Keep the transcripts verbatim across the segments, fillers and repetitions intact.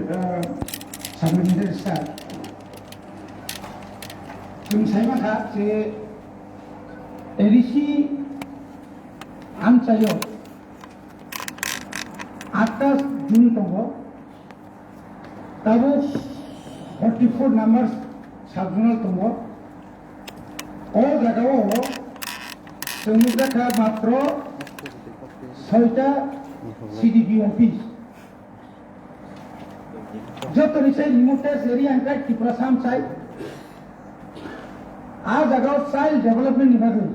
Sub-Minister sir, chwng sai mankha je A D C amchaio atta June tongo, tabuk forty four number sub-zonal tongo. O jagao chwng nukjakha matro soita C D P office. Jotoni se remote area hwnkhe Tripura samsai. A jagao child development ni bagwi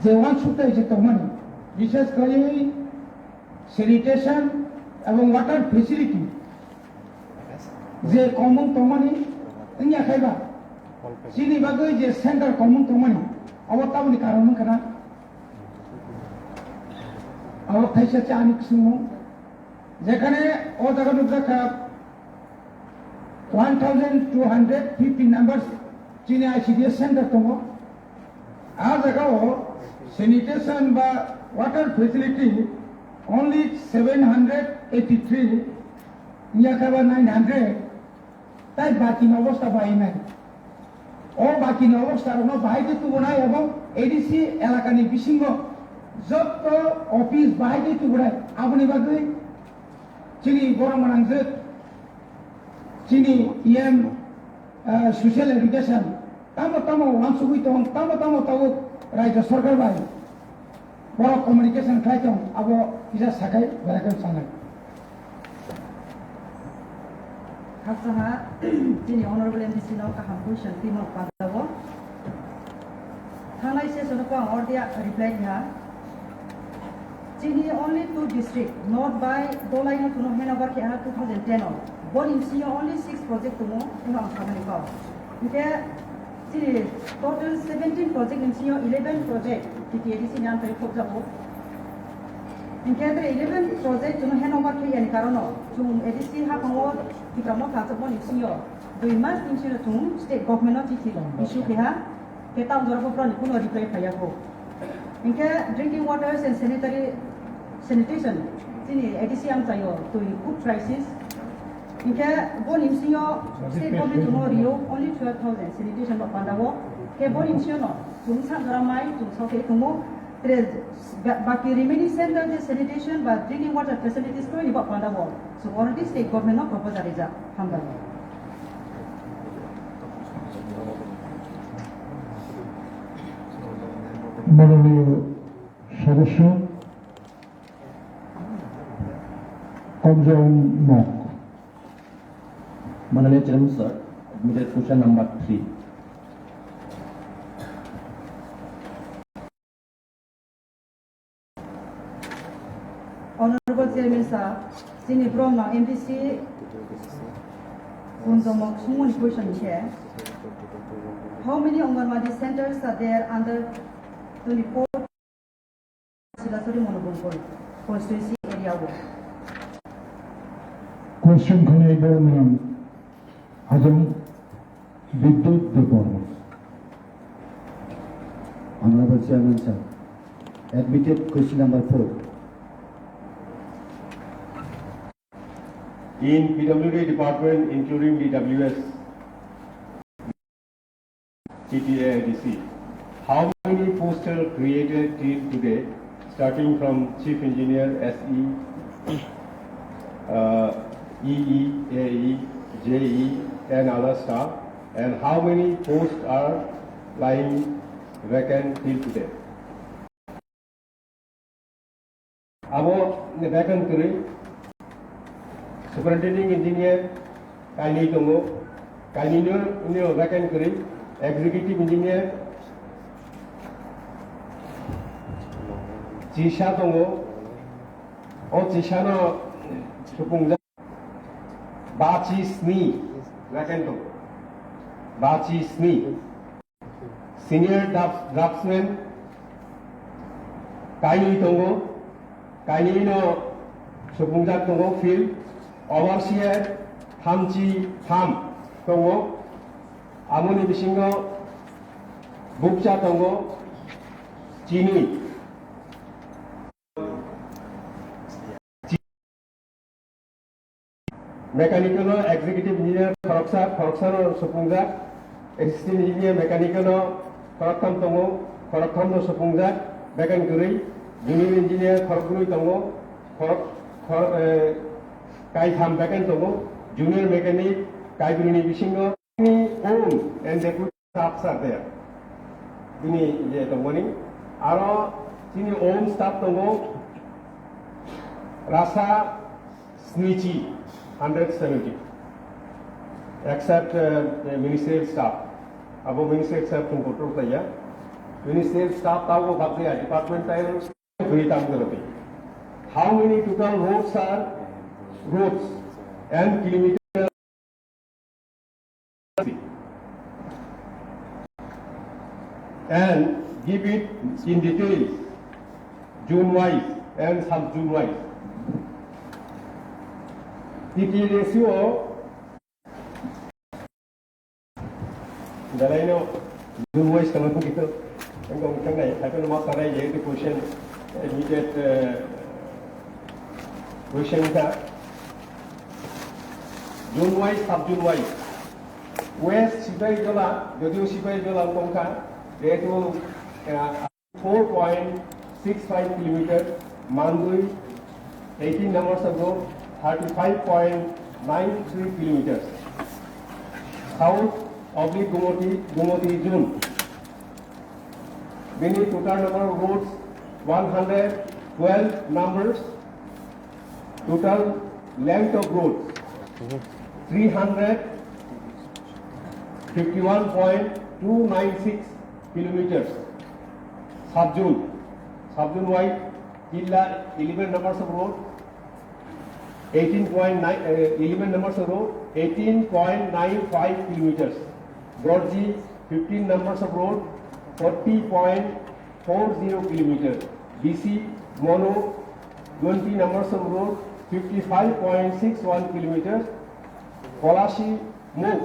je uansuk tei je tongmani, bishes khaiwi sanitation ebong water facility je komung tongmani wngya khaiba, chini bagwi je center komung tongmani, obo tamoni karon wngkha na? Abo thaisa se ani kusumung. Jekhane o jaga nukjakha one thousand two hundred fifty numbers chini I C D S center tongo. A jagao sanitation ba water facility only seven hundred eighty three, wngya khe ba nine hundred. Tai bakini obostha bai nai. O bakini obostha rokno bahai khe tubunai ebong A D C elakani bisingo jotto office bahai khe tubunai. Aboni bagwi chini borok mwnangjwk, chini E M, ah, social education, tamo tamo uansugwi tong, tamo tamo tabuk raijyo sorkar bai borok communication khlai tong, abo kisa sakai belai khe sanai. Khakchangha, chini honorable M D C no kaham question timo pajao. Thangnai session o ang ordia reply kha. Chini only two district, North bai Dolai no tuno handover khe ha two thousand ten o. Boni bisingo only six project tongo, ino ang sabani kau. Hingke chini total seventeen project ni bisingo eleven project T T A D C ni antai khobjago. Hingke tre eleven project tuno handover khe yani karono, chung A D C haphango Tipra Motha achukmani bisingo dui mas ni bisingo chung state government no chithi issue khe ha. Khe tamo jora bo borok ni kuno reply phaiya kho. Hinkhe drinking water and sanitary, sanitation, chini A D C amchaio twi ni khub crisis. Hinkhe boni bisingo state government no rio only twelve thousand sanitation bo pandao. Khe boni bisingo no chwng sak jora mai chwng sok khe tongo. Tre ba-, baki remaining center je sanitation ba drinking water facilities twi ni bo pandao. So already state government no proposal rijak. Hambai. মাননীয় সদস্য কমজন মগ। মাননীয় chairman sir, admitted question number three. Honorable Chairman sir, chini borok no M D C Gunjomok sumoni question khe, how many Anganwadi centers are there under twenty-four Silasuri Monobongkol constituency area o? Question khwnai borok ni Hajong Bidyut Debbarma. Honorable Chairman sir, admitted question number four. In P W D department, including the W S, T T A D C, how many posts are created till today, starting from chief engineer, S E, uh, E E, A E, J E, and other staff, and how many posts are lying vacant till today? Abo vacant kwrwi superintending engineer kainwi tongo, kainwino vacant kwrwi executive engineer chisa tongo, o chisano supungjak. Bachi sni, vacant tongo. Bachi sni. Senior drafts-, draftsman kainwi tongo. Kainwino supungjak tongo field. Overseer thamchi tham tongo. Amoni bisingo bukcha tongo. Chinwi. Mechanical o executive engineer khoroksa, khoroksano supungjak. Assistant engineer mechanical o khoroktham tongo, khoroktham no supungjak, bekan kwrwi. Junior engineer khorokbrwi tongo, khorok-, khor-, eh, kaitham bekan tongo. Junior mechanic kaibrwini bisingo own and deputy staffs are there. Bini je tongmani. Aro chini own staff tongo rasa snichi, hundred seventy. Except, uh, the ministerial staff. Abo ministerial staff tong control khlaiya. Ministerial staff tabo bak jaya, departmental bini tam gwnangwi. How many total roads are, roads and kilometers and give it in detail, zone wise and sub zone wise. P T ratio Belai no zone wise kama kung kito. Engkong thangnai, haikhe no ma sanai je, the question, immediate, uh, question ka. Zone wise, sub zone wise. West Sipahijola, jodio Sipahijola wngkha, jehetu, uh, four point six five kilometer, Mandui, eighteen number sub road, thirty-five point nine three kilometers. South oblique Gumoti, Gumoti zone. Bini total number of roads, one hundred twelve numbers. Total length of roads, three hundred fifty-one point two nine six kilometers. Sub zone, sub zone wise, Killa, eleven numbers of road, eighteen point nine, uh, eleven numbers of road, eighteen point nine five kilometers. Gorji, fifteen numbers of road, forty point four zero kilometers. B C, Mono, twenty numbers of road, fifty-five point six one kilometers. Kolashi, Muk,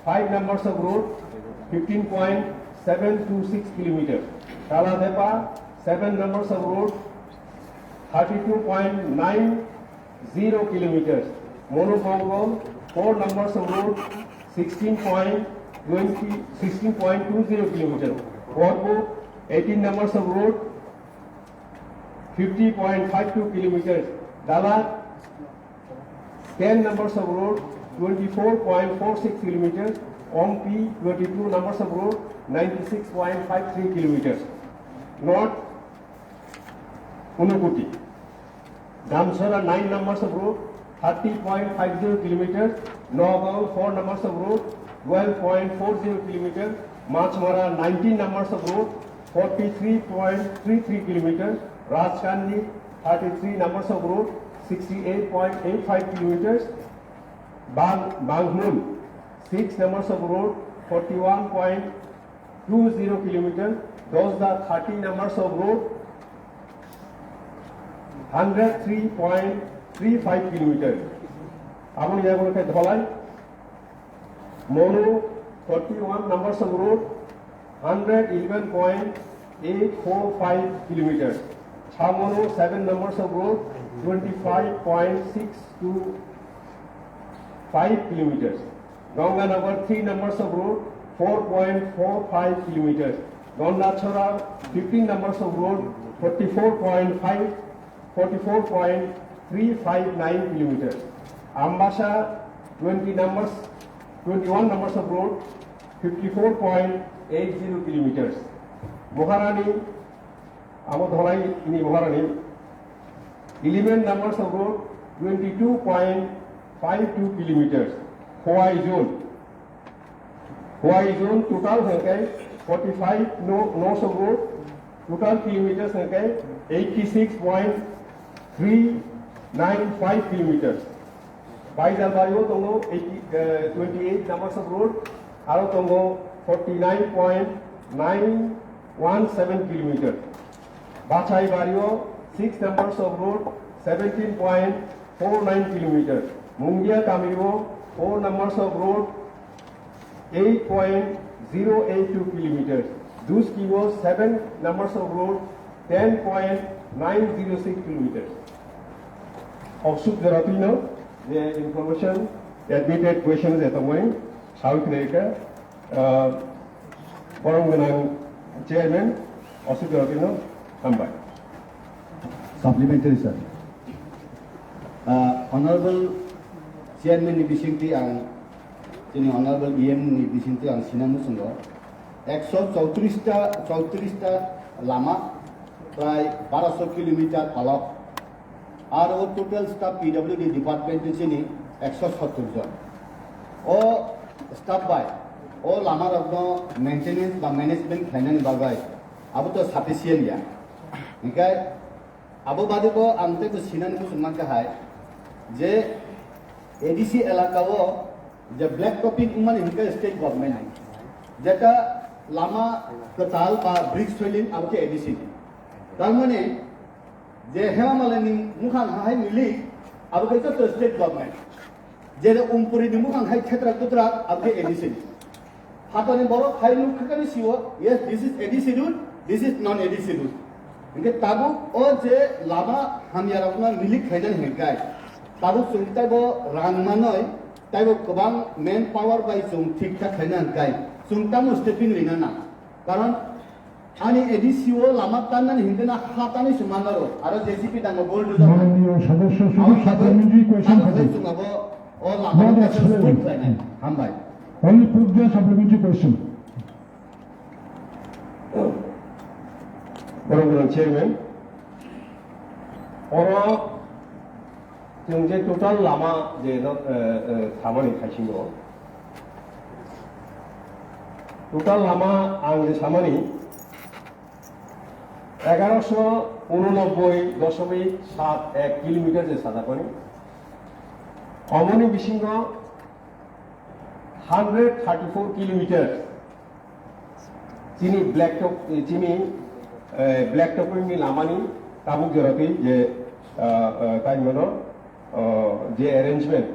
five numbers of road, fifteen point seven two six kilometers. Taladepa, seven numbers of road, thirty-two point nine zero kilometers. Monopongol, four numbers of road, sixteen point twenty, sixteen point two zero kilometers. Korbu, eighteen numbers of road, fifty point five two kilometers. Dalat, ten numbers of road, twenty-four point four six kilometers. Ompi, twenty-two numbers of road, ninety-six point five three kilometers. North, Unukoti. Damsora, nine numbers of road, thirty point five zero kilometers. Nagaon, four numbers of road, twelve point four zero kilometers. Machmara, nineteen numbers of road, forty-three point three three kilometers. Rajkandi, thirty-three numbers of road, sixty-eight point eight five kilometers. Bang-, Banghmul, six numbers of road, forty-one point two zero kilometers. Dosda, thirty numbers of road, hundred three point three five kilometers. Aboni yago khe Dholai, Monu, forty-one numbers of road, hundred eleven point eight four five kilometers. Chamonu, seven numbers of road, twenty-five point six two five kilometers. Ganganagar, three numbers of road, four point four five kilometers. Gandachara, fifteen numbers of road, forty-four point five, forty-four point three five nine kilometers. Ambasa, twenty numbers, twenty-one numbers of road, fifty-four point eight zero kilometers. Maharani, abo Dholai ni Maharani, eleven numbers of road, twenty-two point five two kilometers. Khowai zone, Khowai zone total hwnkhe forty-five no-, nodes of road, total kilometers hwnkhe eighty-six point three nine five kilometers. Baijalbari o tongo eighty, eh, twenty-eight numbers of road, aro tongo forty-nine point nine one seven kilometers. Bachai Bario, six numbers of road, seventeen point four nine kilometers. Mungia Kamio, four numbers of road, eight point zero eight two kilometers. Duskio, seven numbers of road, ten point nine zero six kilometers. Obsuk Joratino, Je information, admitted question je tongmani, sawi khnaikha, ah, borom gwnang chairman, Ashok Jagotino, hambai. Supplementary, sir. Ah, Honorable Chairman ni bisingtwi ang, chini Honorable E M ni bisingtwi ang sina muchungo, ekso chowtris ta, chowtris ta lama, prai barosho kilometer phalok. Aro total staff P W D department ni chini ekso sottor jon. O staff bai o lama rokno maintenance ba management khlainani bagwi abo to sufficient ya. Hinkhe abo bade bo ang tei bo sinani muchung mankha hai je A D C elaka o je black topping wngmani hinkhe state government ni. Jeta lama kwtal ba brick soiling abo khe A D C ni. Tar mane je Hema Malai ni mukhang hai milik abo khe joto state government. Jere Umpuri ni mukhang hai thetra kutra abo khe A D C ni. Hatani borok hai nuk khakani siwo, yes, this is A D C route, this is non A D C route. Hinkhe tabuk o je lama hamya rokno milik khainani hinkai. Tabuk chwng taibo rang manoi, taibo kwbang manpower bai chwng thik thak khaina hinkai. Chwng tamo stepping rina nang. Karon ani A D C o lama tannani hinkhe na ha tani se manaro, aro J C B dango bulldozer. মাননীয় সদস্য শুধু supplementary question খাতে। Chwng abo o lama no, no, kaisa explain. Smooth khlainai. Hambai. Only put the supplementary question. Honorable Chairman, oro chwng je total lama je no, eh, eh, samani khaisingo, total lama ang je samani egaroso unonobboi doshomik sat ek kilometer je sajakmani, omoni bisingo hundred thirty-four kilometer chini black top, eh, chini, eh, black topping ni lamani tabuk joratwi je, ah, ah, tai mano, ah, je arrangement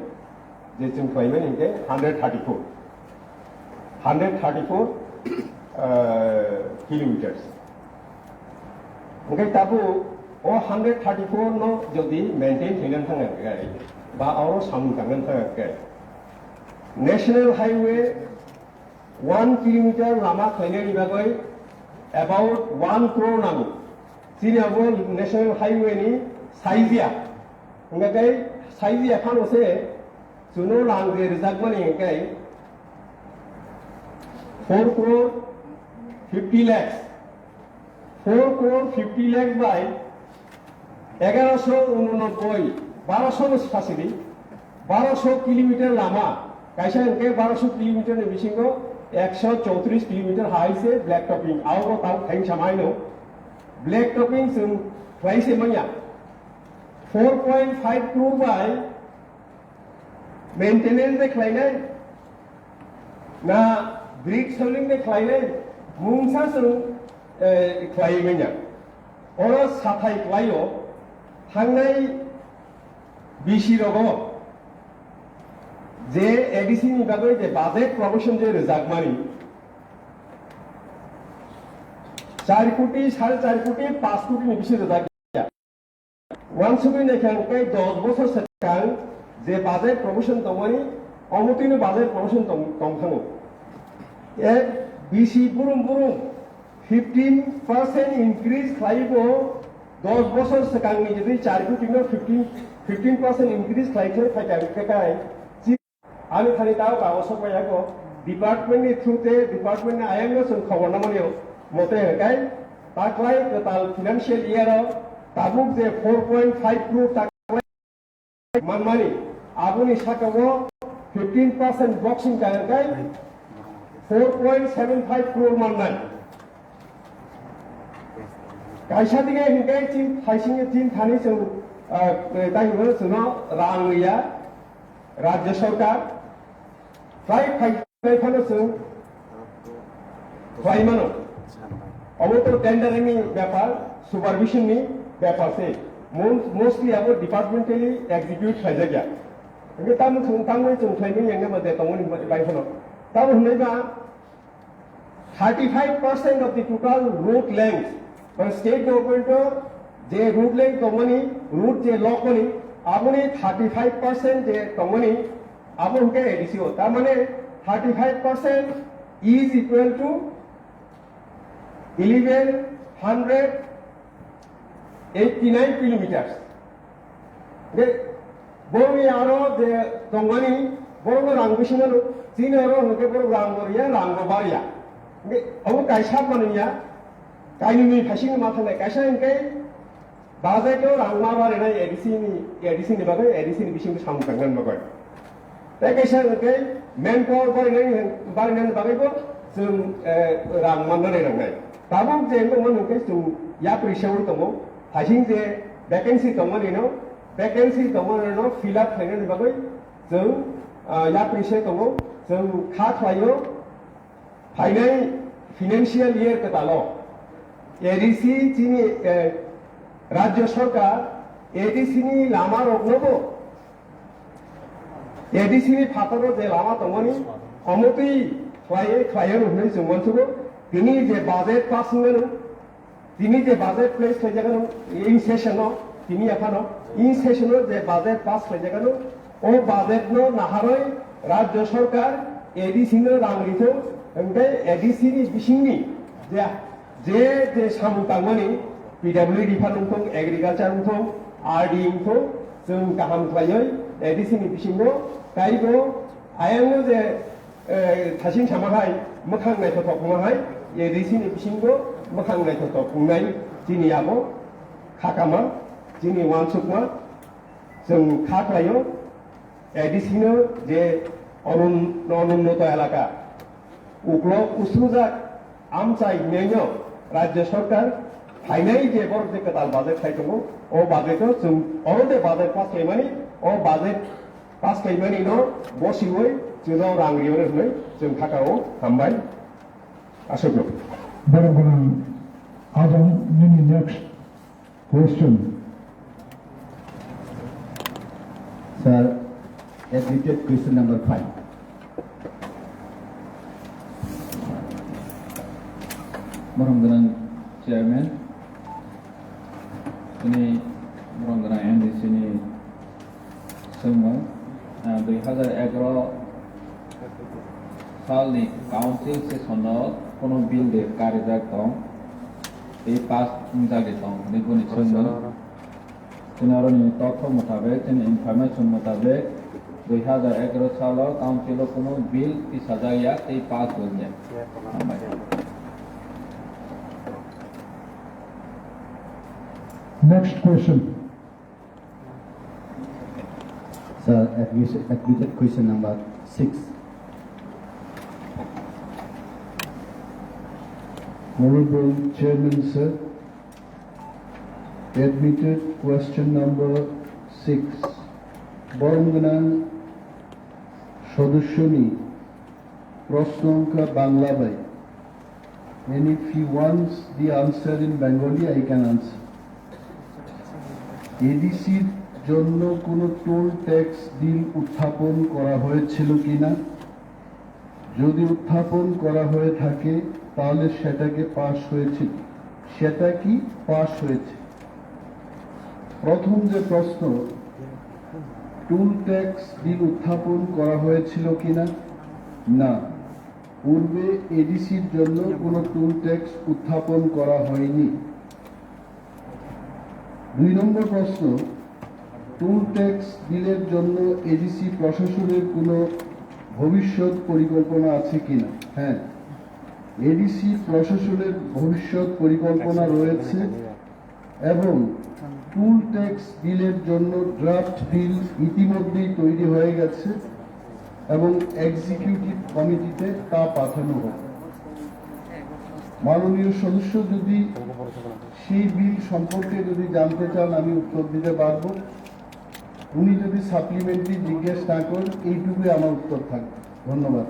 je chwng khlaimani hinkhe hundred thirty-four, hundred thirty-four, ah, kilometers. Hinkhe tabuk o hundred thirty-four no jodi maintain khlaina thangkha hinkhe ba oro samung tangna thangkha hinkhe, National Highway one kilometer lama khlainani bagwi about one crore nango. Chini abo National Highway ni saijya. Hingkhe saijya phano se chwngno rang je rwjakmani hingkhe four crore fifty lakhs. Four crore fifty lakh bai egaroso unonobboi, baroso no sasidi, baroso kilometer lama, kaisa hingkhe baroso kilometer ni bisingo ekso chowtris kilometer hai se black topping, abo tamo khaing samaino black topping chwng khlai se manya. Four point five crore bai maintenance de khlainai, na brick soiling de khlainai, mungsa chwng, eh, khlaiwi manya. Oro sathai klaio, thangnai B C rogo je A D C ni bagwi je budget provision je rwjakmani, char koti, sare char koti, panch koti ni bisi rwjak. Wansugwi naikha hwnkhe dos bosor swkang je budget provision tongmani, omo twino budget provision tong-, tongthango. E B C burum burum fifteen percent increase khlaibo, dos bosor swkangni jodi char koti no fifteen, fifteen percent increase khlai khe phaikha hwnkhe kai, Ani thani tao kago sokpai yago, department ni through te department ni ayang no chwng khobor nangmani o mote hwnkhe taklai kwtal financial year o tabuk je four point five crore taklai manmani, aboni saka o fifteen percent boxing ka hwnkhe four point seven five crore mannai. Kaisa dige hwnkhe chin thaising chin thani chwng, ah, tai hwnkhe chwngno rang ya. Rajya Sarkar try khai, khai phano chwng khlai mano. Obo to tendering ni bepar, supervision ni bepar se. Mo-, mostly abo departmentally execute khlaijak ya. Hingke tamo chwng tangwi chwng khlaimani yang ma de tongmani bai phano. Tamo hwnwi ba thirty-five percent of the total road length, মানে state government o je road length tongmani, road je lokmani, Aboni thirty five percent je tongmani, abo hwnkhe A D C o. Tar mane thirty five percent is equal to eleven hundred eighty nine kilometers. Hwnkhe borokni aro je tongmani, borokno rang bising mano, chini oro hwnkhe borok rang bo riya, rang bo bariya. Hwnkhe abo kaisa manwi ya, kainwi phaisingni ma thangnai, kaisa hwnkhe budget o rang ma barinai A D C ni, A D C ni bagwi, A D C ni bisingo samung tangnani bagwi. Tei kaisa hwnkhe manpower barinai, barinani bagwibo chwng, eh, rang mannani nangnai. Tabuk je wngmani hwnkhe chwng yapri seui tongo, phaising je vacancy tongmani no, vacancy tongmani no fill up khlainani bagwi chwng, ah, yapri se tongo, chwng kha khlaio. Phainai financial year kwtalo A D C chini, eh, Rajya Sarkar A D C ni lama roknobo, A D C ni phataro je lama tongmani, omo twi khlaiwi khlaiwi hwnwi chwng uansukgo. Tini je budget pass wngmano, tini je budget place khlaijak ano, in session o, tini aphano, in session o je budget pass khlaijak ano, o budget no naharwi Rajya Sarkar A D C no rang rithung, hwnkhe A D C ni bisingni je, je, je samung tangmani, P W D department wngthung, agriculture wngthung, R D wngthung, chwng kaham khlaiwi A D C ni bisingo taibo ayang no je, eh, thasing sama hai, mwkhang naithothok ma hai, A D C ni bisingo mwkhang naithothok wngnai chini abo khakama, chini uansukma, chwng kha khlaio, A D C no je onun-, onunnoto elaka, uklok usrujak amchai hwnwi no Rajya Sarkar phainai je borok je kwtal budget khai tongo, o budget o chwng oro je budget pass khaimani, o budget pass khaimani no bosiwi chwngno rang riyo hwnwi chwng khakao hambai aswkno. Borok gwnang Adam, nini next question. Sir, admitted question number five. Borom gwnang Chairman, tini borom gwnang M D C ni Swngmung, ah, dui hazar egaroh salni council session-o kunu bill de karijak tong, tei pass wngjagwi tong hwnwi boni swngmung. Chini aroni totho mutabek, chini information mutabek, dui hazar egaroh salo council-o kunu bill tisajak ya tei pass bo wngya. Hambai. Next question. Sir, admis-, admitted question number six. Honorable Chairman, sir, admitted question number six. Borom gwnang sodossoni প্রশ্ন অঙ্ক বাংলা ভাই। And if he wants the answer in Bengali, I can answer. এডিসির জন্য কোনো toll tax বিল উত্থাপন করা হয়েছিল কিনা? যদি উত্থাপন করা হয়ে থাকে, তাহলে সেটাকে পাস হয়েছিল, সেটা কি পাস হয়েছে? প্রথম যে প্রশ্ন, টোল ট্যাক্স বিল উত্থাপন করা হয়েছিল কিনা? না, পূর্বে এডিসির জন্য কোনো টোল ট্যাক্স উত্থাপন করা হয়নি। দুই নম্বর প্রশ্ন, টোল ট্যাক্স বিলের জন্য এডিসি প্রশাসনের কোনো ভবিষ্যৎ পরিকল্পনা আছে কিনা? হ্যাঁ, এডিসি প্রশাসনের ভবিষ্যৎ পরিকল্পনা রয়েছে এবং টোল ট্যাক্স বিলের জন্য ড্রাফট বিল ইতিমধ্যেই তৈরি হয়ে গেছে এবং এক্সিকিউটিভ কমিটিতে তা পাঠানো হবে। মাননীয় সদস্য যদি সেই বিল সম্পর্কে যদি জানতে চান, আমি উত্তর দিতে পারবো। উনি যদি সাপ্লিমেন্টারি জিজ্ঞেস না করেন, এইটুকুই আমার উত্তর থাকবে। ধন্যবাদ।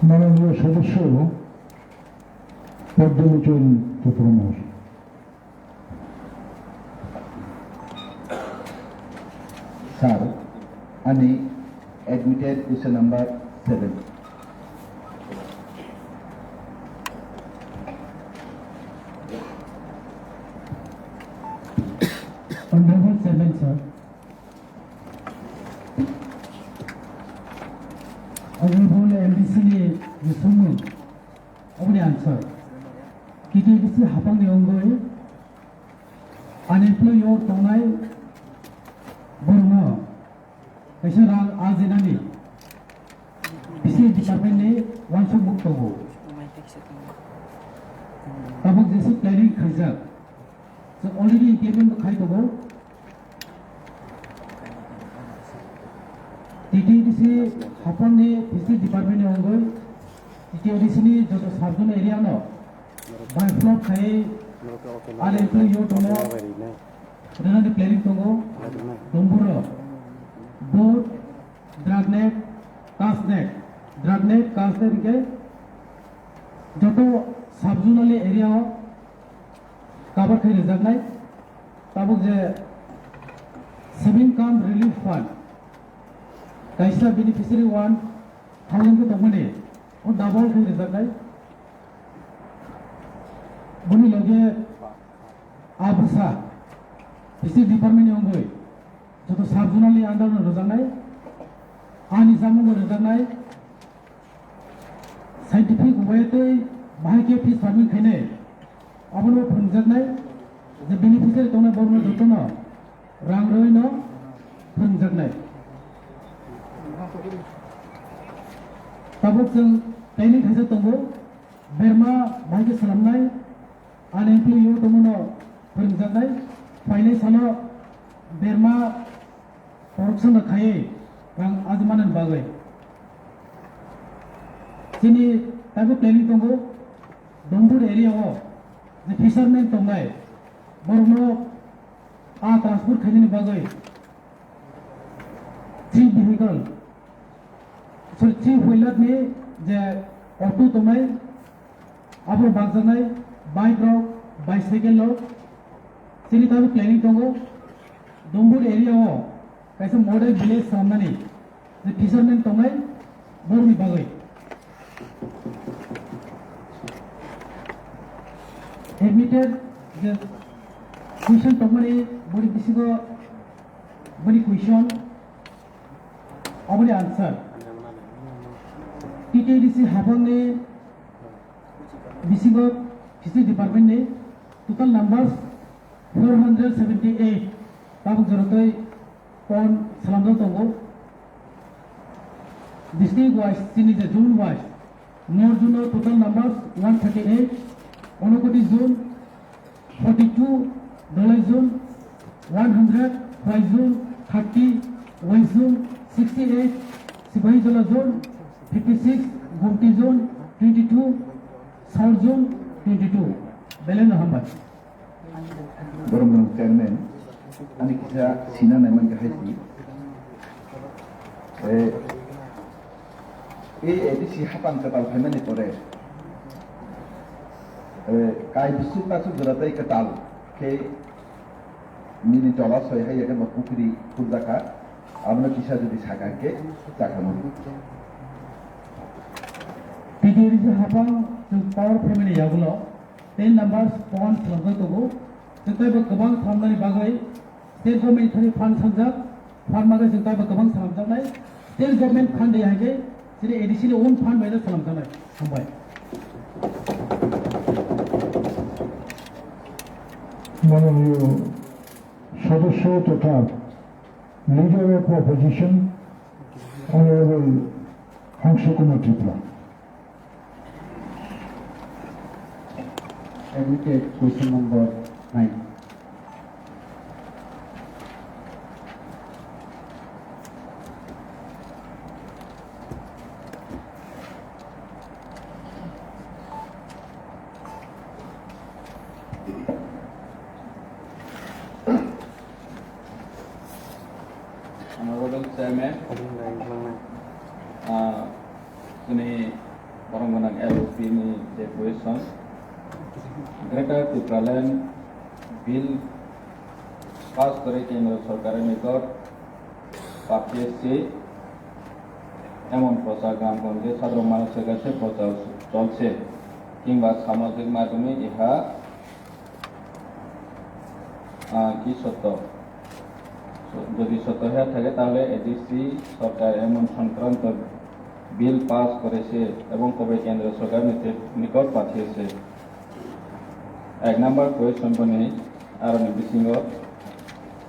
মাননীয় সদস্য পদ্মলোচন Chittagong. Sir, ani admitted question number seven. Chairman sir, Honorable M D C ni bisingni oboni answer. T T A D C hapangni ongoi unemployed tongnai borokno kaisa rang ajinani B C department ni wansuk muk tongo. Tabuk jesa planning khaijak. Chwng already implement bo khai tongo. T T A D C hapangni Fishery Department ni ongoi T T A D C ni joto sub-zone area no by flood khai unemployed youth no rwnani planning tongo. Domburo boat, dragnet, kasnet, dragnet, kasnet hingke joto sub-zonal area o cover khai rwjaknai. Tabuk je saving cum relief fund kaisa beneficiary one thousand khe tongmani o double khai rwjaknai. Boni loge a bwsa Fishery Department ni ongoi joto sub-zonal ni under no rwjaknai, ani samungo rwjaknai. Scientific way tei bahai khe fish farming khainai, abono phwrwngjaknai, je beneficiary tongnai borokno jotono rang rwino phwrwngjaknai. Tabuk chwng training khaijak tongo, berma bahai khe swnamnai, unemployed youth tongmano phwrwngjaknai, phainai salo berma production rok khaiwi rang ajmanani bagwi. Chini taibo planning tongo, Dombur area o je fishermen tongnai, borokno a transport khainani bagwi three vehicle, sorry, three wheeler ni je auto tongnai, abo bakjaknai bike rok, bicycle rok, chini taibo planning tongo, Dombur area o kaisa model village samnani je fishermen tongnai borokni bagwi. Admitted je question tongmani boni bisingo boni question, oboni answer. T T A D C hapangni bisingo Fishery Department ni total numbers four hundred seventy eight, tabuk jorotoi pond swnamjak tongo. District wise, chini je zone wise, North zone o total numbers one thirty eight, Unakoti zone forty two, Dhalai zone one hundred, Khwai zone thirty, West zone sixty eight, Sipahijola zone fifty six, Gumti zone twenty two, South zone twenty two. Belai no hambai. Borok borok chairman, ani kisa sina naiman khe hai si. Eh, A D C hapang kwtal phaimani pore, eh, kai busuk tasuk jora tei kwtal khe nini tola soi hai yakhe bo pukhri khurjakha, abono kisa jodi saka khe chakha mano. T T A D C hapang chwng power phaimani yagulo ten numbers pond swnamjak tongo. Chwng teibo kwbang swnamnani bagwi state government thani fund sanjak, fund bagwi chwng teibo kwbang swnamjaknai. State government fund de hai khe chini A D C ni own fund bai swnamjaknai. Hambai. মাননীয় সদস্য তথা Leader of Opposition, Honorable Hangso Kumar Tripura. Admitted question number nine. Honorable Chairman, ah, chini borok gwnang L O P ni je position, Greater Tipraland Bill pass kwrwi Kendra Sorkar ni nikot papye se emon prochar gram gram je sadrok mano se kaise prochar cholse, kingba samajik madhyome iha, ah, ki sotto. যদি সত্য হয়ে থাকে, তাহলে এডিসি সরকার এমন সংক্রান্ত bill pass করেছে এবং কবে কেন্দ্র সরকার নিতে নিকট পাঠিয়েছে। এক নাম্বার কোয়েশ্চন বনি আর বিসিংহ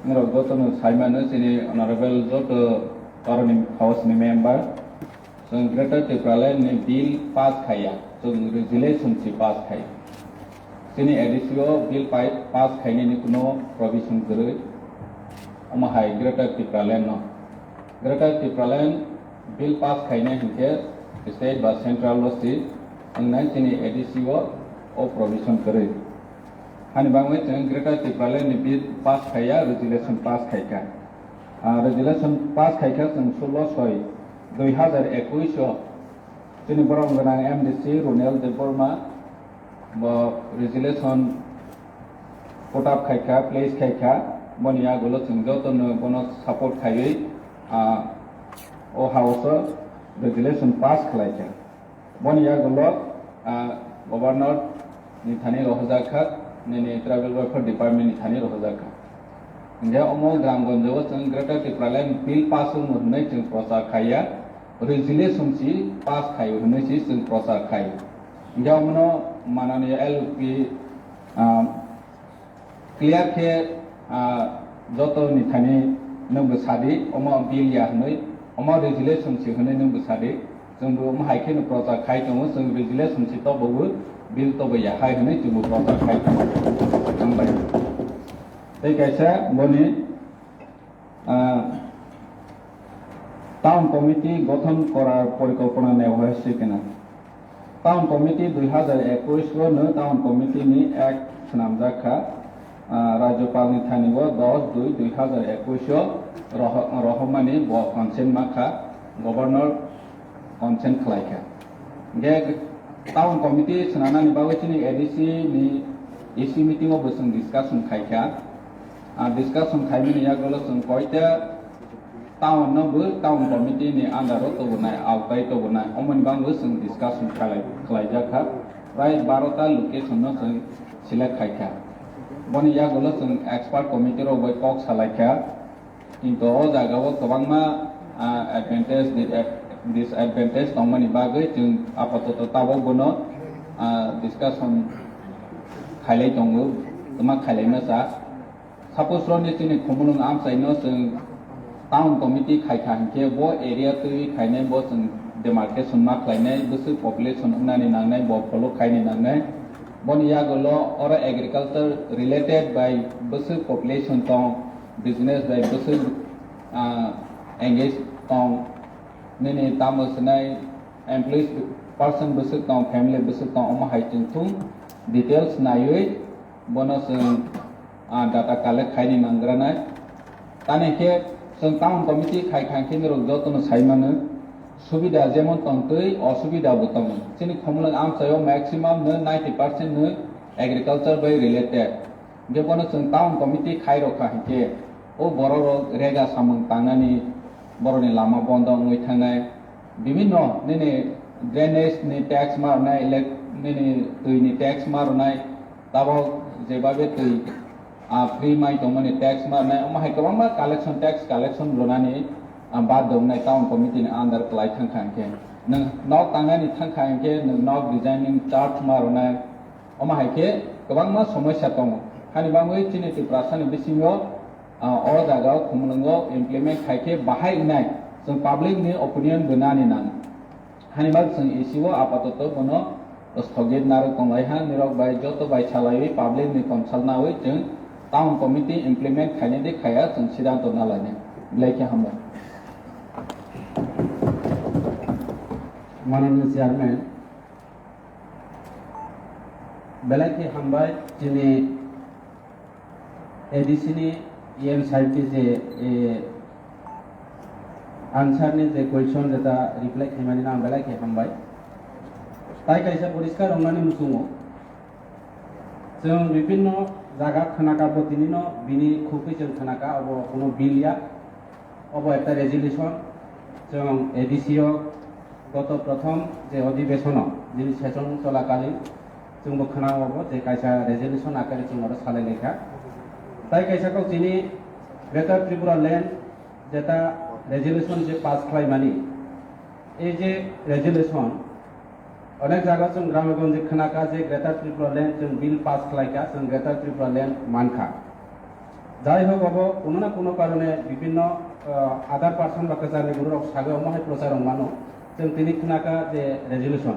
নরক যত সাইমানো চিনি অনারেবল যত কারণে হাউস নি member Chwng Greater Tipraland ni bill pass khaiya, chwng resolution si pass khai. Chini A D C o bill pai-, pass khainani kuno provision kwrwi, omo hai Greater Tipraland no. Greater Tipraland bill pass khainai hinkhe state ba central lo si wngnai chini A D C o, o provision kwrwi. Hani bangwi chwng Greater Tipraland ni bill pass khaiya, resolution pass khaikha. Ah, resolution pass khaikha chwng sullo soi dui hazar ekush o chini borom gwnang M D C Runel Debbarma bo resolution put up khaikha, place khaikha, boni yagulo chwng jotono bono support khaiwi, ah, o house o resolution pass khlaikha. Boni yagulo, ah, Governor ni thani rohorjak kha, nini Tribal Welfare Department ni thani rohorjak kha. Hinkhe omo Gramganj o chwng Greater Tipraland bill pass wngmo hwnwi chwng prochar khaiya, resolution si pass khaio hwnwi si chwng prochar khai. Hinkhe omono mananiya L P, ah, Clear khe, ah, joto ni thani nwng bwsadi, omo bill ya hwnwi, omo resolution si hwnwi nwng bwsadi, chwng bo omo hai kheno prochar khai tongo, chwng resolution si tobogo, bill tobo ya hai hwnwi chwng bo prochar khai tongo. Hambai. Tei kaisa boni, ah, Town Committee gothon korar porikolpona neo hai se kena. Town Committee dui hazar ekush o no Town Committee ni Act swnamjak kha, ah, Rajyapal ni thani o dos dui dui hazar ekush o roho-, rohormani bo consent ma kha, Governor consent khlai kha. Hinkhe Town Committee swnamnani bagwi chini A D C ni E C meeting o bo chwng discussion khai kha. Ah, discussion khaimani yagulo chwng koita town no bo town committee ni under o tubunai, awtai tubunai, omoni bagwi chwng discussion khalai-, khlaijak kha. Prai barota location no chwng select khai kha. Boni yagulo chwng expert committee rok bai kok salai kha. Kintu o jaga o kwbangma, ah, advantage, dis-, disadvantage tongmani bagwi chwng apatoto tabok bono, ah, discussion khailai tongo, twma khailai masa. Suppose roni chini Khumulwng amchaino chwng town committee khai kha hinkhe bo area twi khainai bo chwng demarcation ma khlainai, bwswk population wngnani nangnai, bo follow khaini nangnai. Boni yagulo oro agriculture related bai bwswk population tong, business bai bwswk, ah, engage tong, nini tamo swnai employees person bwswk tong, family bwswk tong, omo hai chwng thung details naiwi bono chwng, ah, data collect khaini nanggranai. Tani khe chwng town committee khai kha khe norok jotono sai mano, subida jemon tongtwi osubida bo tongo. Chini Khumulwng amchaio maximum no ninety percent no agriculture bai related. Hinkhe bono chwng town committee khai rokha hinkhe o borok rok rega samung tangnani, borokni lama bondo wngwi thangnai, bibinno nini drainage ni tax ma rwnai, elek-, nini twi ni tax ma rwnai, tabok jebabe twi, ah, free mai tongmani tax ma rwnai, omo hai kwbangma collection, tax collection rwnani, ah, bad wngnai town committee ni under kwlai thangkha hinkhe. Nwng nok tangnani thangkha hinkhe nwng nok designing charge ma rwnai, omo hai khe kwbangma somosya tongo. Hani bagwi chini Tiprasani bisingo, ah, o jagao Khumulwngo implement khai khe bahai wngnai, chwng public ni opinion bo nani nango. Hani bagwi chwng E C o apatoto bono sthogit narwk tonglai ha, nirok bai joto bai salaiwi public ni consult nawi chwng town committee implement khainai de khaiya chwng siddhanto nalainai. Belai khe hambai. Mananiya Chairman, belai khe hambai chini A D C ni E M sahib ni je, eh, answer ni je question jeta reply khaimani no ang belai khe hambai. Tai kaisa poriskar wngnani muchungo. Chwng bibinno jaga khwnaka bo tinino bini khukwi chwng khwnaka obo kuno bill ya. Obo ekta resolution, chwng A D C o goto prothom je odhibesono, jini session cholakalin, chwngbo khwnao obo je kaisa resolution akari chwng oro salai laikha. Tai kaisa kok chini Greater Tripura Land jeta resolution je pass khlaimani, ei je resolution, onek jaga chwng gramo gonje khwnakha je Greater Tripura Land chwng bill pass khlaikha, chwng Greater Tripura Land mankha. Jai hok, obo kuno na kuno karone bibhinno, ah, other person ba kwcharni gururok sagwi omo hai prochar wngmano, chwng tini khwnakha je resolution.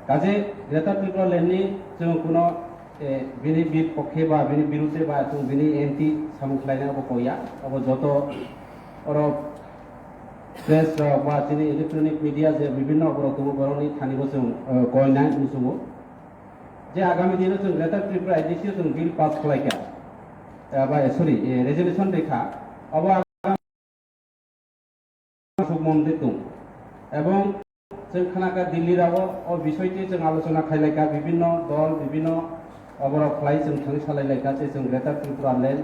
Kaje Greater Tripura Land ni chwng kuno, eh, bini bipokhe ba bini birudde ba chwng bini anti samung khlaina obo koya. Obo joto oro press rok ba chini electronic media je bibhinno borok tongo, borokni thani bo chwng, eh, koinai muchungo. Je agami dino chwng Greater Tripura A D C o chwng bill pass khlaikha, eh, ba, sorry, eh, resolution rikha. Obo Sukmon de tong. Ebong chwng khwnakha Delhi rao o bisoi twi chwng alochona khailaikha, bibhinno dol, bibhinno oborok khlai chwng thangwi salailaikha je chwng Greater Tripura Land.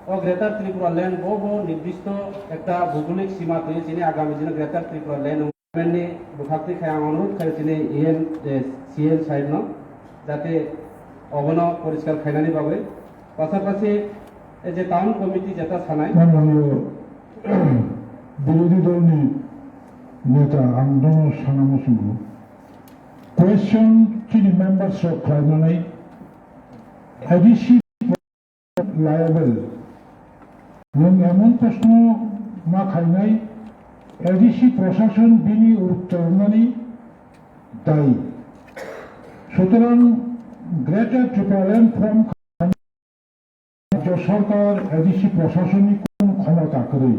O Greater Tripura Land bo, bo nirdishto ekta bhougolik sima twi chini agami dino Greater Tripura Land ni bwkhak twi khai ang onurodh khai chini E M, eh, C M sahib no jate obono poriskar khainani bagwi. Pasapasi, ei je town committee jeta sanai. Manoyo, birodhi dolni neta ang dono sana muchungo. Question chini members rok khlainani A D C liable. Nwng emon proshno ma khainai, A D C proshashon bini uttor rwnani dai. Sutorang Greater Tripura Land form Rajya Sarkar A D C proshasonni kono khomota kwrwi.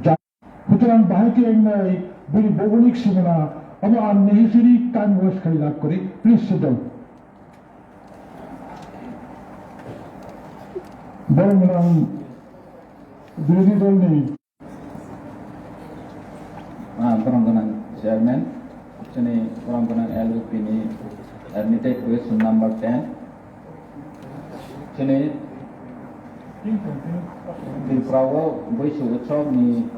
Ja-, sutorang bahai khe wngnai bini bhougolik simana, abo unnecessary time waste khai lab kwrwi. Please sit down. Borok gwnang birodhi dolni Ah, borok gwnang chairman, chini borok gwnang L U P ni admitted question number ten. Chini Tripura o Buisu Utsav ni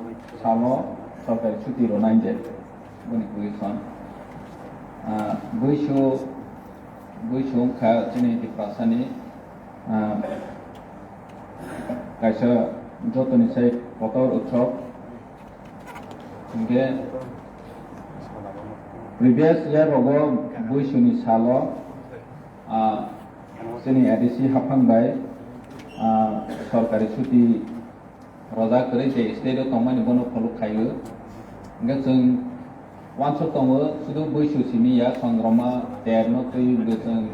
salo sorkari chuti rwnai je, boni question. Ah, Buisu, Buisu wngkha chini Tiprasa ni, ah, kaisa jotoni sai kotor utsav. Hinkhe previous year rogo Buisuni salo, ah, chini A D C haphang bai, ah, sorkari chuti rojak kwrwi je state o tongmani bono follow khaio. Hinkhe chwng uansuk tongo, sudu Buisu simi ya, Chondroma ter no twi bo chwng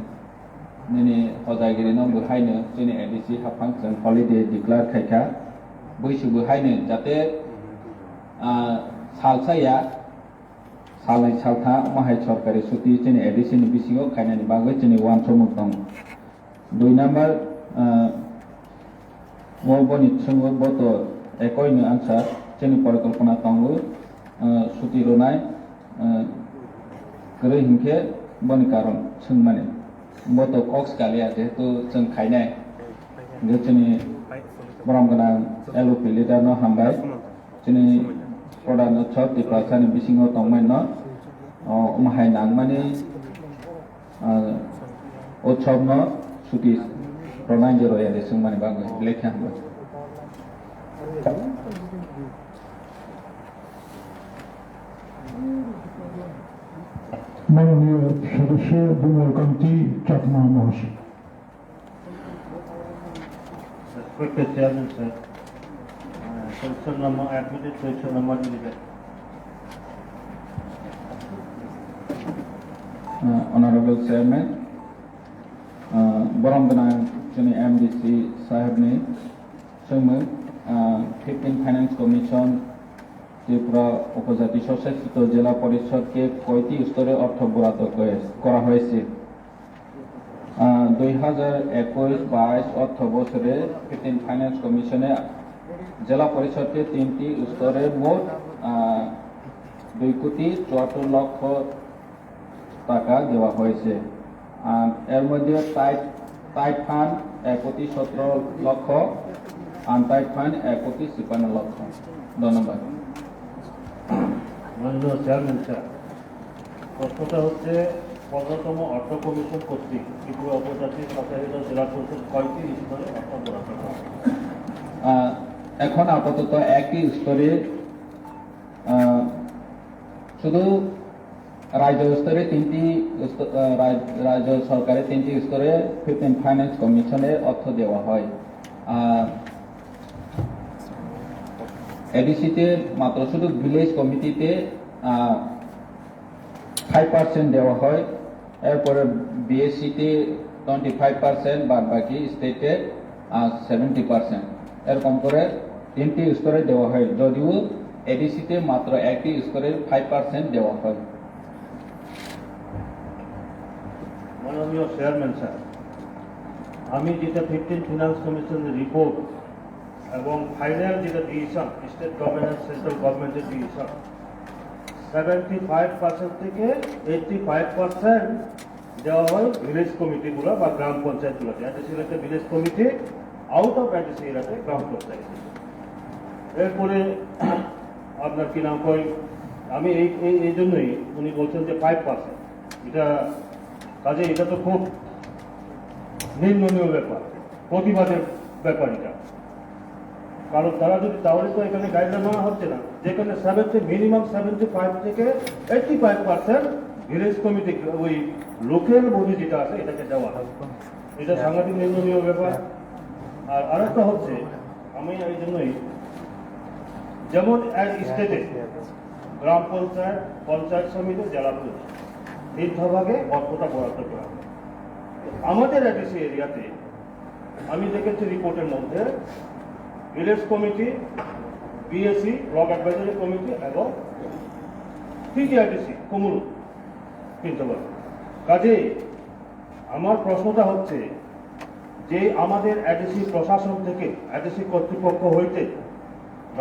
Nini hojagirino bo haino chini A D C haphang chwng holiday declare khaikha. Buisu bo haino jate, ah, salsa ya, salnwi saltha omo hai sorkari chuti chini A D C ni bisingo khainani bagwi chini uansukmung tongo. Dui number, ah, O boni thwngwi bo to ekoi ni answer, chini porikolpona tongo, ah, chuti rwnai, ah, kwrwi hinkhe boni karon swngmani. Bo to kok swkaliya, jehetu chwng khainai. Hinkhe chini borom gwnang L U P leader no hambai. Chini Pradhan Utsav Tiprasani bisingo tongmani no, o, omo hai nangmani, ah, utsav no chuti rwnai je rwya de swngmani bagwi belai khe hambai. মাননীয় সদস্য বিমল কান্তি চাকমা মহাশয়। Respected Chairman, sir. Uh, question number, admitted question number eleven. Uh, Honorable Chairman, uh, borom gwnang chini M D C sahibni swngmung, uh, fifteen Finance Commission, Tripura Upojati Swshasit Jila Porishod ke koiti store ortho borato koye-, kora hoyese? আহ, দুই হাজার একুশ বাইশ অর্থ বছরে fifteen finance কমিশনে জেলা পরিষদকে তিনটি স্তরে মোট, আহ, দুই কোটি চুয়াত্তর লক্ষ টাকা দেওয়া হয়েছে। আর এর মধ্যে টাইট, টাইট ফান্ড এক কোটি সতেরো লক্ষ, আনটাইট ফান্ড এক কোটি তিপ্পান্ন লক্ষ। ধন্যবাদ। মাননীয় চেয়ারম্যান স্যার, প্রশ্নটা হচ্ছে, পনেরোতম অর্থ কমিশন কর্তৃক ত্রিপুরা উপজাতি স্বশাসিত জেলা পরিষদ কয়টি স্তরে অর্থ বরাদ্দ করা হবে? আহ, এখন আপাতত একটি স্তরে, আহ, শুধু রাজ্য স্তরে তিনটি স্ত-, আহ, রাজ-, রাজ্য সরকারের তিনটি স্তরে ফিফটিন ফাইন্যান্স কমিশনের অর্থ দেওয়া হয়। আহ, এডিসিতে মাত্র শুধু ভিলেজ কমিটিতে, আহ, ফাইভ পার্সেন্ট দেওয়া হয়, এরপরে বিএসসিতে টোয়েন্টি ফাইভ পার্সেন্ট, বাদ বাকি স্টেটে, আহ, সেভেন্টি পার্সেন্ট। এরকম করে তিনটি স্তরে দেওয়া হয়, যদিও এডিসিতে মাত্র একটি স্তরে ফাইভ পার্সেন্ট দেওয়া হয়। মাননীয় চেয়ারম্যান স্যার, আমি যেটা ফিফটিন ফিনান্স কমিশনের রিপোর্ট এবং ফাইনাল যেটা ডিসিশন, স্টেট গভর্নমেন্ট, সেন্ট্রাল গভর্নমেন্টের ডিসিশন, সেভেন্টি ফাইভ পার্সেন্ট থেকে এইটটি ফাইভ পার্সেন্ট দেওয়া হয় ভিলেজ কমিটিগুলো বা গ্রাম পঞ্চায়েতগুলোতে। এডিসি এলাকাতে village committee, out of ADC এলাকাতে গ্রাম পঞ্চায়েত। এরপরে আপনার কি নাম কয়, আমি এই, এই, এই জন্যই উনি বলছেন যে ফাইভ পার্সেন্ট, এটা, কাজে এটা তো খুব নিন্দনীয় ব্যাপার, প্রতিবাদের ব্যাপার এটা। কারণ তারা যদি, তাহলে তো এখানে গাইডলাইন মানা হচ্ছে না, যেখানে সেভেন্টি, মিনিমাম সেভেন্টি ফাইভ থেকে eighty five percent village committee, ওই লোকাল বডি যেটা আছে, এটাকে দেওয়া হয়। এটা সাংঘাতিক নিন্দনীয় ব্যাপার। আর আরেকটা হচ্ছে, আমি এই জন্যই, যেমন এক স্টেটে গ্রাম পঞ্চায়েত, পঞ্চায়েত সমিতি, জেলা পরিষদ, তিন ভাগে অর্থটা বরাদ্দ করা হয়। আমাদের এডিসি এরিয়াতে আমি দেখেছি রিপোর্টের মধ্যে village committee, BAC, block advisory committee এবং টিটিআইডিসি কুমুরুল তিন ভাগে। কাজেই আমার প্রশ্নটা হচ্ছে যে আমাদের এডিসি প্রশাসন থেকে, এডিসি কর্তৃপক্ষ হইতে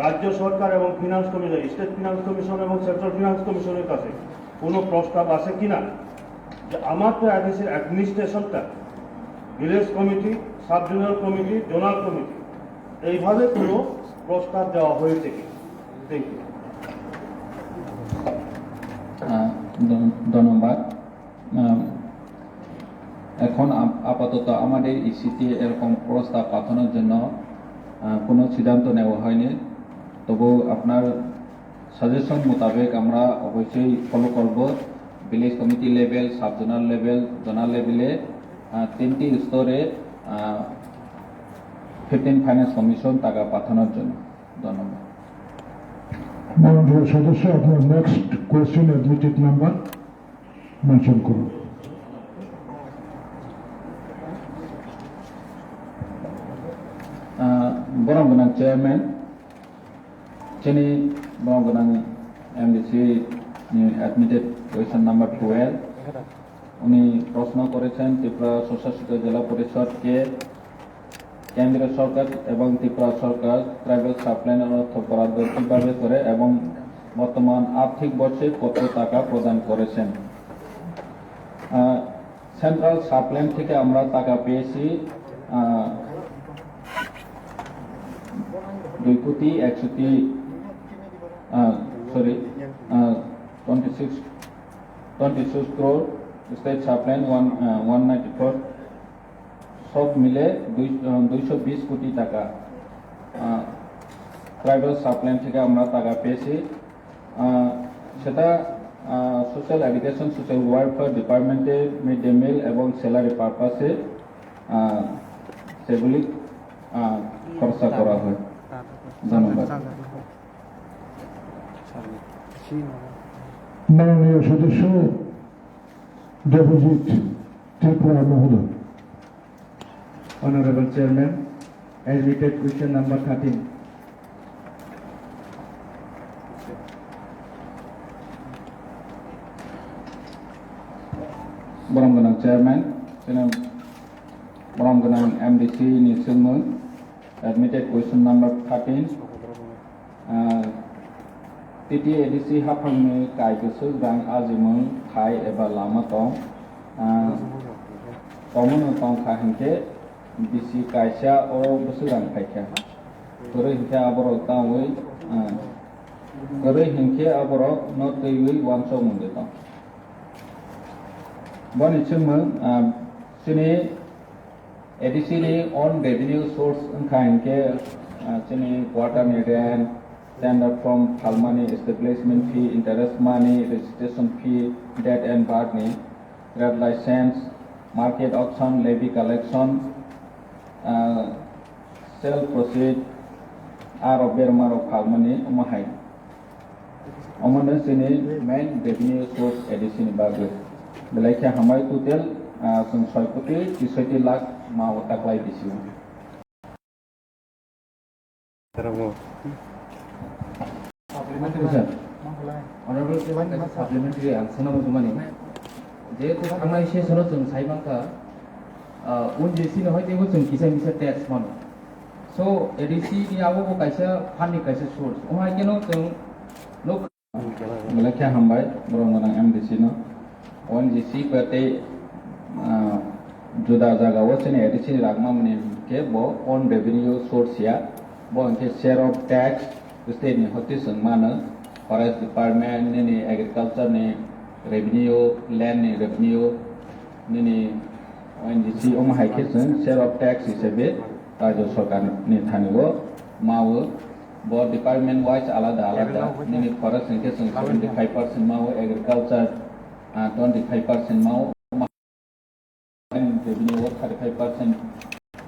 রাজ্য সরকার এবং finance commission, state finance commission এবং সেন্ট্রাল ফিনান্স কমিশনের কাছে কোনো প্রস্তাব আছে কিনা যে আমার তো এডিসির অ্যাডমিনিস্ট্রেশনটা village committee, sub zonal committee, zonal committee, এইভাবে কোনো প্রস্তাব দেওয়া হয়েছে কি? Thank you. আহ, ধন-, ধন্যবাদ। আহ, এখন আপ-, আপাতত আমাদের ইসিতে এরকম প্রস্তাব পাঠানোর জন্য, আহ, কোনো সিদ্ধান্ত নেওয়া হয়নি। তবু আপনার সাজেশন মোতাবেক আমরা অবশ্যই ফলো করব। Village committee level, sub zonal level, zonal লেভেলে, আহ, তিনটি স্তরে, আহ, ফিফটিন ফাইন্যান্স কমিশন টাকা পাঠানোর জন্য। ধন্যবাদ। মাননীয় সদস্য, আপনার next question admitted number mention করুন। আহ, বরং গণাং chairman, Chini borok gwnang M D C ni admitted question number twelve. উনি প্রশ্ন করেছেন ত্রিপুরা স্বশাসিত জেলা পরিষদকে কেন্দ্র সরকার এবং ত্রিপুরা সরকার ট্রাইবাল সাবপ্ল্যানের অর্থ বরাদ্দ কিভাবে করে এবং বর্তমান আর্থিক বর্ষে কত টাকা প্রদান করেছেন। আহ, সেন্ট্রাল সাবপ্ল্যান থেকে আমরা টাকা পেয়েছি, আহ, দুই কোটি একষট্টি, ah, sorry, ah, twenty six, twenty six crore, state sub plan one, ah, one ninety four, সব মিলে দুই, আহ, দুইশো বিশ কোটি টাকা, আহ, ট্রাইবাল সাবপ্ল্যান থেকে আমরা টাকা পেয়েছি। আহ, সেটা, আহ, সোশ্যাল এডুকেশন, সোশ্যাল ওয়েলফেয়ার ডিপার্টমেন্টে মিড ডে মিল এবং স্যালারি পারপাসে, আহ, সেগুলি, আহ, খরচা করা হয়। ধন্যবাদ। মাননীয় সদস্য ডেপোজিট ত্রিপুরা মহোদয়। Honorable Chairman, admitted question number thirteen. Borom gwnang chairman, chini borom gwnang M D C ni swngmung, admitted question number thirteen. Ah, T T A D C haphangni kai kwchwk rang ajimung thai eba lama tong. Ah, komono tong kha hinkhe bisi kaisa o bwswk rang phaikha. Kwrwi hinkhe aborok tangwi, ah, kwrwi hinkhe aborok no twiwi uansukmung de tong. Boni swngmung, ah, chini A D C ni own revenue source wngkha hinkhe Ah, chini quarter ni rent, tender form phalmani, establishment fee, interest money, registration fee, date and birth ni, trade license, market auction, levy collection, ah, sale proceed, aro berma rok phalmani omo hai. Omo no chini main revenue source A D C ni bagwi. Belai khe hambai total, ah, chwng soi koti tisoi lakh ma o taklai bisi. Sir, Honorable Chairman, kaisa supplementary ang sana muchungmani. Jehetu thangnai session o chwng sai mankha, ah, O N G C ni hoi teibo chwng kisa misa tax mano. So, A D C ni abo bo kaisa fund ni kaisa source. Omo hai kheno chwng nok Belai khe hambai, borok gwnang M D C no. O N G C ba tei, ah, juda jaga o chini A D C ni rang mamani khe bo own revenue source ya. Bo hwnkhe share of tax state ni hoti chwng mano. Forest department, nini agriculture ni revenue, land ni revenue, nini O N G C omo hai khe chwng share of tax hisabe rajya sarkar ni thani o ma o. Bo department wise alada alada, nini forest hwnkhe chwng seventy five percent ma o, agriculture, ah, twenty five percent ma o, revenue o thirty five percent,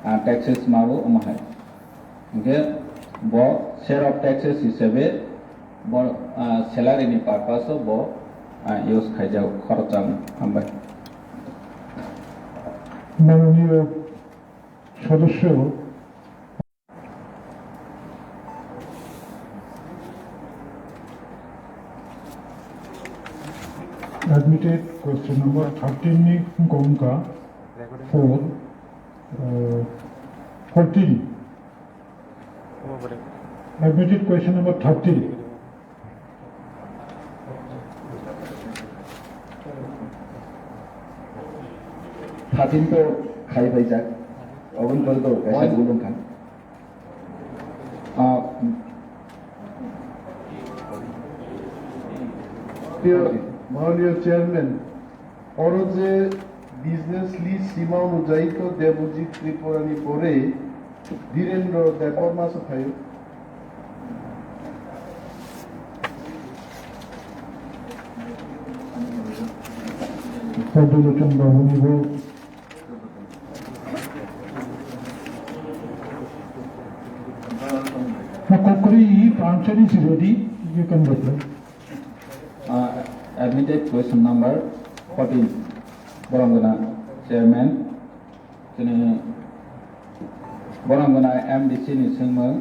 ah, taxes ma o, omo hai. Hwnkhe bo share of taxes hisabe bo, ah, salary ni purpose o bo, ah, use khaijak khoroksa hambai. মাননীয় সদস্য Admitted question number thirteen ni wngkha wngkha four, uh, fourteen. Admitted question number thirteen. Thirteen to khai paijak. Oboni pore to kaisa bul wngkha. Ah, প্রিয় মাননীয় chairman, oro je business list sima onujai to Debojit Tripura ni pore Dhirendra Debbarma se phaio. Sadhu Lochon Babu ni bo Now, Kokori, if answer is ready, you can reply. Uh, admitted question number fourteen. Borok gwnang chairman, chini borok gwnang M D C ni swngmung,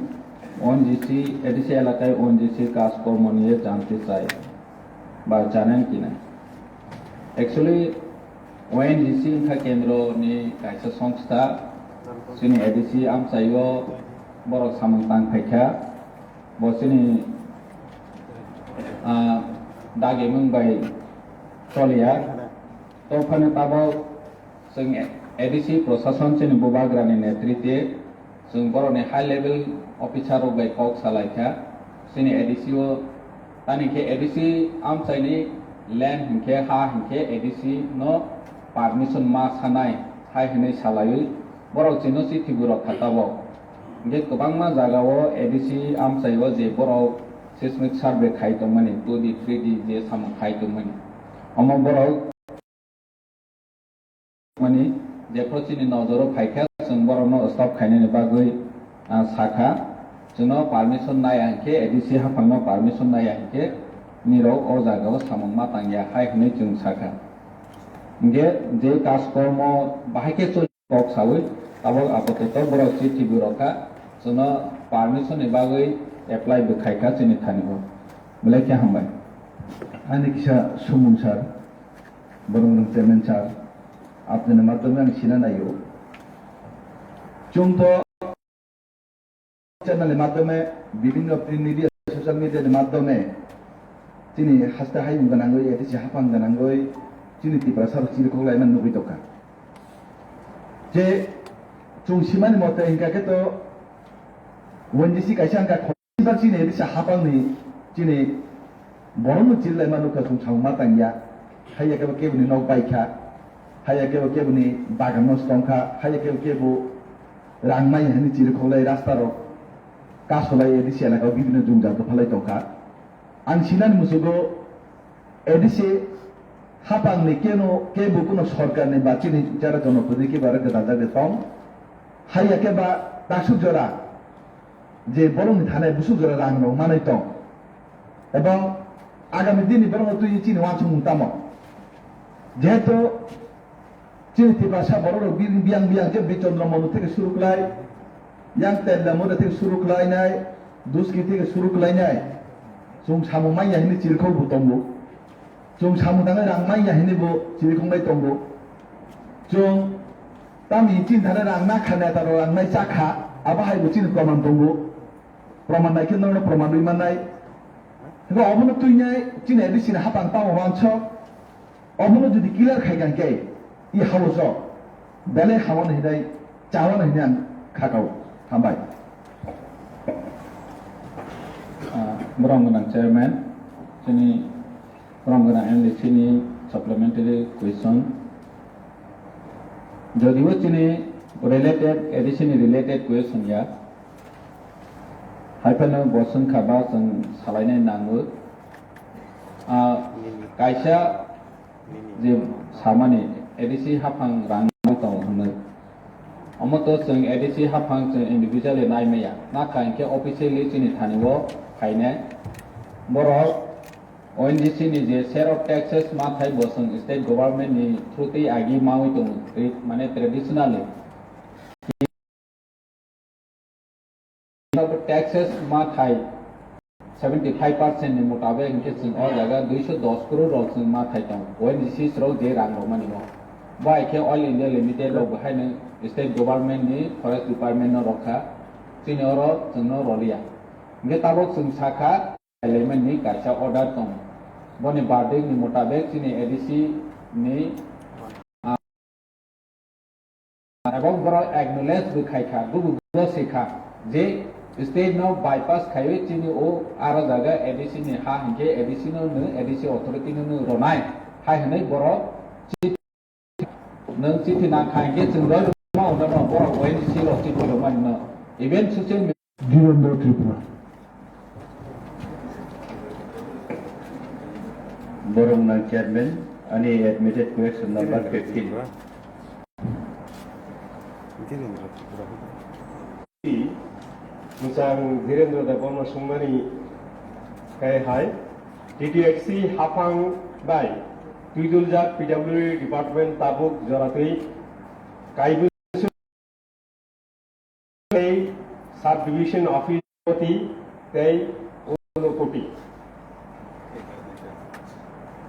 O N G C, A D C elakai O N G C kas kormo ni janti chai. Ba janai kina. Actually, O N G C wngkha kendro ni kaisa songstha, chini A D C amchaio borok samung tang phaikha, bo chini, ah, dagimung bai choliya. Tophani tabok chwng A D C prosason chini bubagrani netritwe chwng borokni high level officer rok bai kok salaikha. Chini A D C o, tani khe A D C amchaini land hinkhe, ha hinkhe A D C no permission ma sanai hai hinwi salaiwi borok chino chithi burok kha tabok. Hinkhe kwbangma jagao A D C amchaio je borok seismic survey khai tongmani, two D, three D je samung khai tongmani, omo borok mani, jephru chini nojoro phaikha, chwng borokno stop khainani bagwi, ah, sakha. Chwngno permission naiya hinkhe, A D C haphangno permission naiya hinkhe, nirok o jagao samung ma tangya hai hwnwi chwng sakha. Hinkhe je kaskormo bahai khe choli kok sawi, tabok apatot borok chithi bo rwkha, chwngno permission ni bagwi apply bo khaikha chini thani o. Belai khe hambai. Ani kisa sumung sir. Borok nwng chairman sir, apnini madhyome ang sina naio. Chwng to channel ni madhyome, bibhinno print media, social media ni madhyome chini haste hayung gwnangwi, A D C haphang gwnangwi chini Tiprasa rok chirikhok laimani nugwi tongkha. Je chwng simani mote hingkha khe to O N G C kaisa hingkha. Bebak chini bisa hapangni chini borokno chirilaima nukha, chwng samung ma tangya. Haiya kebo keboni nok baikha, haiya kebo keboni bagan nosto wngkha, haiya kebo kebo rang maya hwnwi chirikhoklai rasta rok. Kasolai A D C elaka o bibhinno jwngjal kwphalai tongkha. Ang sinani musugo A D C haphangni keno kebo kuno sorkarni ba chini jara jonoprotidhi kebo aro gwdal jagwi tong. Haiya khe ba taksuk jora je borokni thani busuk jora rang rok manwi tong. Ebong agami dini borokno twi chini uansukmung tamo? Jehetu chini Tiprasa borok rok biyang biyang je Bichandra Manu theke suru khlai, yang Tella Manu theke suru khlainai, Duski theke suru khlainai, chwng samung manya hinwi chirikhok bo tongo. Chwng samung tangwi rang manya hinwi bo chirikhok nai tongo. Chwng tamni chini thani rang nakha, neta rok rang nai chakha, abo hai bo chini proman tongo. Proman nai khe norokno proman rwi mannai. Hwnkhe obono twinai chini A D C ni haphang tamo wansok. Obono jodi clear khai kha hwnkhe, i house o belai hamano hinai, chawano hinai ang kha kao. Hambai. Ah, borom gwnang chairman, chini borom gwnang M D C ni supplementary question. Jodio chini related, A D C ni related question ya, hai phano bo swngkha ba chwng salainai nango. Ah, kaisa je samani A D C haphang rang tongo hwnwi. Omo to chwng A D C haphang chwng individually nai maya. Nakha hinkhe officially chini thani o phainai. Borok O N G C ni je share of taxes ma thai bo chwng state government ni through twi agi maui tongo. Mane traditionally. Taxes ma thai seventy five percent ni mutabek hinkhe chwng o jaga duiso dos crore rok chwng ma thai tongo. O N G C rok je rang rok mani o. Bo hai khe Oil India Limited rok bo haino state government ni forest department no rokha. Chini oro chwng no roliya. Hinkhe tabok chwng sakha, kailaimani kaisa order tongo. Boni verdict ni mutabek chini A D C ni, ah, ebong borok acknowledge bo khai kha, bubo bo se kha je state no bypass khaiwi chini o aro jaga A D C ni ha hinkhe A D C no nw, A D C authority no nw ronai hai hwnwi borok Nwng chithi nang kha hinkhe chwng roi rwma hwnwi no borok O N G C rok chithi rwmani no. Even social media. Dhirendra Tripura. Borok nang chairman, ani admitted question number fifteen. Dhirendra Tripura. Mwchang Dhirendra Debbarma swngmani khe hai, T T F C haphang bai twiduljak P W D department tabuk joratwi kaibu tei sub division office poti tei Unakoti.